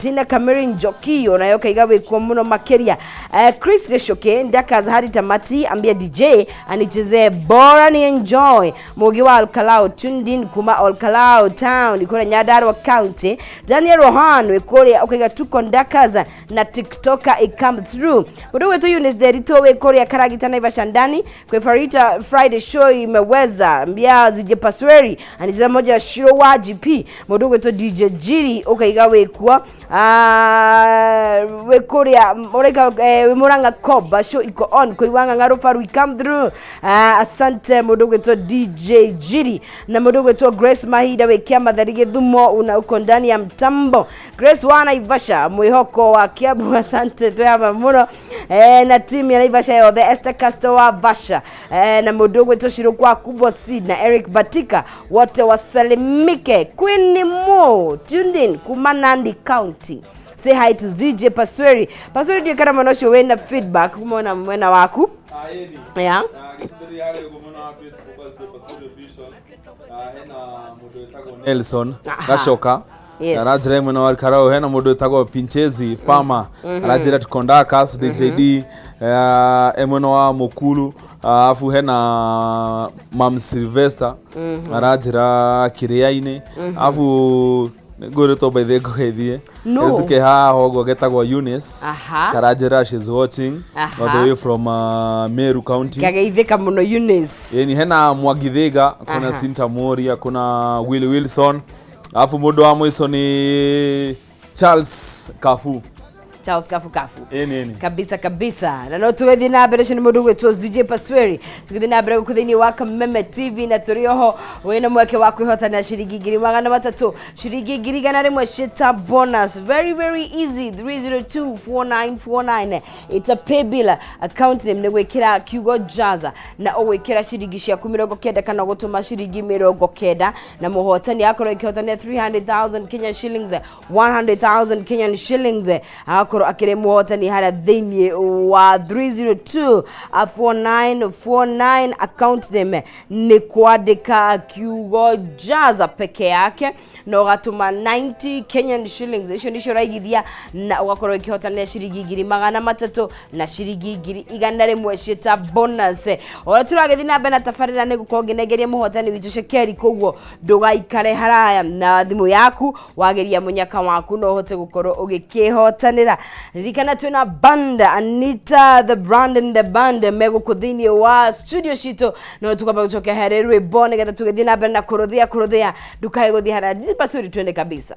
Tina Kameri Njoki onayo kaiga wikuo muno makiria. Chris Gicuki Ndakas hadi tamati, ambia DJ anichezee bora ni enjoy. Mugi wa Olkalou tuned in kuma Olkalou town ikura Nyandarua County. Daniel Rohan wikuria ukaiga tuko Ndakas na TikToker I come through. Mundu wetu Eunice Derito wikuria Karagita Naivasha ndani kwe Farita Friday show imeweza, ambia zije pasweri anicheza moja ya Shiro wa GP. Mundu wetu DJ Jiri ukaiga wikuo wikuria ureka Muranga Koba show iko on kuiwanga ngarufaru we come through. Asante mundu gwitwo DJ Jiri na mundu gwitwo Grace Mahinda wikia Mathari Githumo una uko ndani ya mtambo. Grace wa Naivasha mwihoko wa Kiambu, asante twama muno na timu ya Naivasha yothe. Esther Castro wa Vasha na mundu gwitwo Shiro kwa Kubwa Seed na Eric Batika wote wasalimike. Queen Mo tuned in kuma Nandi County. Say hi to ZJ Pasweri. Pasweri ndiye kana mwana ucio wina feedback kumona mwena waku. Yeah. Gĩcithĩri harĩa ũguo mwena wa Facebook wa ZJ Pasweri Official. Hena mũndũ wĩtagwo Nelson Gacoka aranjĩra mwena wa Karau. Hena mũndũ wĩtagwo Pinchezi Pama aranjĩra tuko Ndakas DJD e mwena wa Mukuru. Alafu hena Mam Sylvester aranjĩra Kĩrĩa-inĩ. Alafu ngwĩrĩtwo by the ngũgeithie No. tuke haha ũguo getagwo Eunice karanjĩra she's watching all the way from Meru County. Kageithĩka mũno Eunice. Yani hena Mwagithiga, kuna Sinta Moria, kuna Willy Wilson, alafu mundu wa mwico ni Charles Kafu. Charles Kafu Kafu. Ĩni ĩni. Kabisa kabisa, na no tũgĩthiĩ na mbere. Ũcio nĩ mũndũ ũgwĩtwo ZJ Pasweri. Tũgĩthiĩ na mbere gũkũ thĩinĩ wa Kameme TV na tũrĩ oho wĩna mweke wa kwĩhotanĩra ciringi 300,000, ciringi 100,000 cita bonus. Very very easy, 3024949, it's a pay bill. Account name nĩ gwĩkĩra kiugo jaza na ũgwĩkĩra ciringi ciaku 90 kana ũgũtũma ciringi 90, na mũhotani akorwo ĩkĩhotanĩra 300,000 Kenyan shillings, 100,000 Kenyan shillings, agakorwo akĩrĩ mũhotani harĩa thĩinĩ wa 302 4949. Account name nĩ kwandĩka kiugo jaza peke yake na ũgatũma 90 Kenyan shillings. Icio nicio ũraigithia na ũgakorwo ũkĩhotanĩra ciringi 300,000 na ciringi 100,000 ciĩta bonus. Ũrĩa tũragĩthiĩ na mbere na tabarĩra nĩ gũkorwo ngĩnengeria mũhotani witũ cekeri, koguo ndũgaikare haraya na thimũ yaku. Wageria mũnyaka waku no ũhote gũkorwo ũgĩkĩhotanĩra. Ririkana twĩna band Anita the brand and the band megũkũ thĩinĩ wa studio citũ, no tukamba gũcokia harĩ rwĩmbo nĩgetha tũgĩthiĩ na mbere na kũrũthĩa kũrũthĩa. Ndũkae gũthiĩ haraya. Pasuri, twende kabisa.